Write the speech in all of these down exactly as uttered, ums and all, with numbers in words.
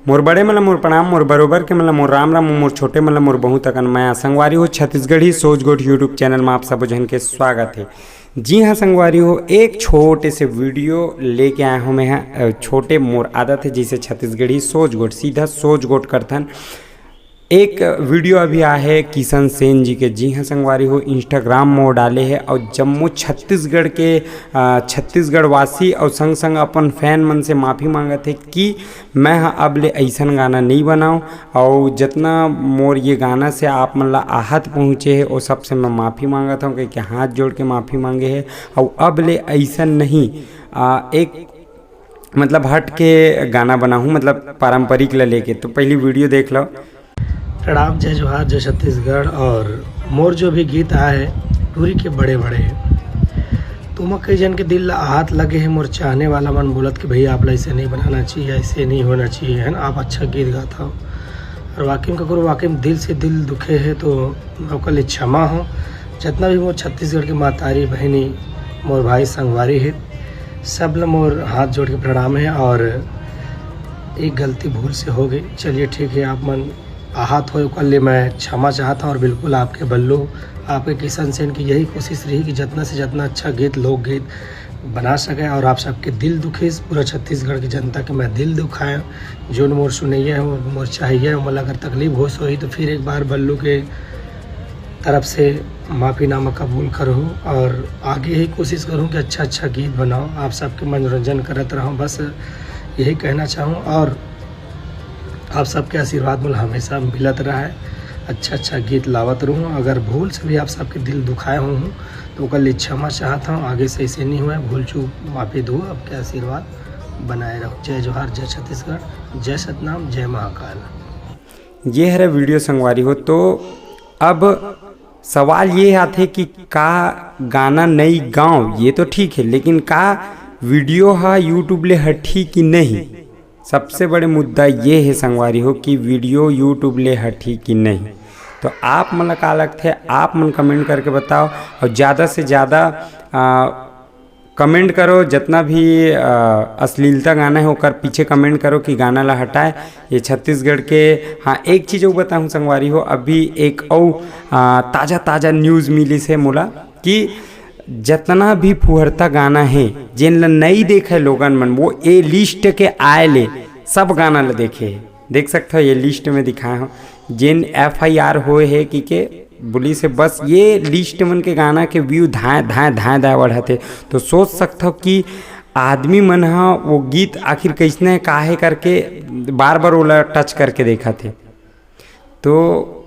मोर बड़े मन ला मोर प्रणाम, मोर बरोबर के मन ला मोर राम राम, मोर छोटे मन ला मोर बहुत अकन मया। संगवारी हो, छत्तीसगढ़ी सोच गोठ YouTube चैनल में आप सबो झन के स्वागत है। जी हाँ संगवारी हो, एक छोटे से वीडियो लेके आया हूँ मैं। अ, छोटे मोर आदत है, जैसे छत्तीसगढ़ी सोच गोठ, सीधा सोच गोठ करथन। एक वीडियो अभी आए है किशन सेन जी के। जी हाँ संगवारी हो, Instagram में वो डाले है और जम्मो छत्तीसगढ़ के, अ, छत्तीसगढ़ वासी और संग संग अपन फैन मन से माफ़ी मांगत है कि मैं ह अब ले अइसन गाना नहीं बनाऊँ। और जितना मोर ये गाना से आप मन ला आहत पहुँचे है, वो सबसे मैं माफ़ी मांगत हूँ, कह के हाथ जोड़ के माफ़ी मांगे है। और अब ले अइसन नहीं, आ, एक मतलब हट के गाना बनाहूँ, मतलब पारंपरिक ला लेके। तो पहली वीडियो देख लो। प्रणाम, जय जोहार, जय छत्तीसगढ़। और मोर जो भी गीत आए है, टूरी के बड़े बड़े है, तो मैं कई जन के दिल ला आहत लगे है। मोर चाहने वाला मन बोलत कि भैया आप ला ऐसे नहीं बनाना चाहिए, ऐसे नहीं होना चाहिए, है ना, आप अच्छा गीत गात हो। और वाकई में ककरो वाकई में दिल से दिल दुखे है तो मैं ओकर ले क्षमा हूँ। जितना भी मोर छत्तीसगढ़ के मातारी बहनी, मोर भाई संगवारी है, सब ला मोर हाथ जोड़ के प्रणाम है। और एक गलती भूल से हो गई, चलिए ठीक है, आप मन आहत हो ओकर ले मैं क्षमा चाहत हूँ। और बिल्कुल आपके बल्लू, आपके किशन सेन की यही कोशिश रही कि जितना से जितना अच्छा गीत, लोकगीत बना सके और आप सबके दिल दुखे, पूरा छत्तीसगढ़ की जनता के मैं दिल दुखाया। जो मोर सुनैया है, वो मोर चाहिए, मतलब अगर तकलीफ होश होही तो फिर एक बार बल्लू के तरफ से माफ़ीनामा कबूल करूँ और आगे ही कोशिश करूँ कि अच्छा अच्छा गीत बनाओ, आप सबके मनोरंजन करत रहूँ, बस यही कहना चाहूँ। और आप सबके आशीर्वाद मोला हमेशा मिलत रहे, अच्छा अच्छा गीत लावत रहूँ। अगर भूल से भी आप सबके दिल दुखाए हूँ तो ओकर लिए क्षमा चाहत हूँ, आगे से ऐसे नहीं हुए, भूल चूक माफ़ी दो, आपके आशीर्वाद बनाए रहो। जय जोहार, जय छत्तीसगढ़, जय सतनाम, जय महाकाल। ये हरे वीडियो संगवारी हो। तो अब सवाल ये आथे कि का गाना नई गाँव, ये तो ठीक है, लेकिन का वीडियो हा YouTube ले हटही कि नहीं? सबसे बड़े मुद्दा ये है संगवारी हो कि वीडियो YouTube ले हटही कि नहीं। तो आप मन ला का लगथे, आप मन कमेंट करके बताओ। और ज़्यादा से ज़्यादा कमेंट करो, जितना भी अ, अश्लीलता गाना है ओकर पीछे कमेंट करो कि गाना ला हटाए। ये छत्तीसगढ़ के। हाँ, एक चीज़ अउ बताहूँ संगवारी हो, अभी एक अउ अ, ताज़ा ताज़ा न्यूज़ मिलिस है मोला कि जितना भी फुहरता गाना है, जेन ला नई देखे लोगन मन, वो ए लिस्ट के आए ले सब गाना ला देखे है। देख सकते हो, ये लिस्ट में दिखाए हो, जेन FIR होए है कि के बोली से बस ये लिस्ट मन के गाना के व्यू धाए धाए धाए धाए बढ़त है। तो सोच सकते हो कि आदमी मन ह वो गीत आखिर कैसने का है करके बार बार ओला टच करके देखत है। तो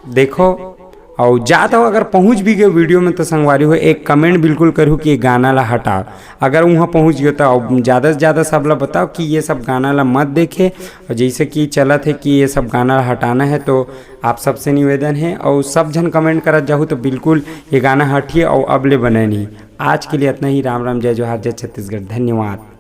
देखो, और ज़्यादा अगर पहुँच भी गए वीडियो में तो संगवारी हो, एक कमेंट बिल्कुल करू कि ये गाना ला हटाओ। अगर वहाँ पहुँच गए तो अब ज़्यादा से ज़्यादा सब ला बताओ कि ये सब गाना ला मत देखे। और जैसे कि चलत है कि ये सब गाना ला हटाना है, तो आप सबसे निवेदन है, और सब झन कमेंट करत जाहू तो बिल्कुल ये गाना हटिए और अब ले बने नहीं। आज के लिए इतना ही। राम राम, जय जोहार, जय छत्तीसगढ़, धन्यवाद।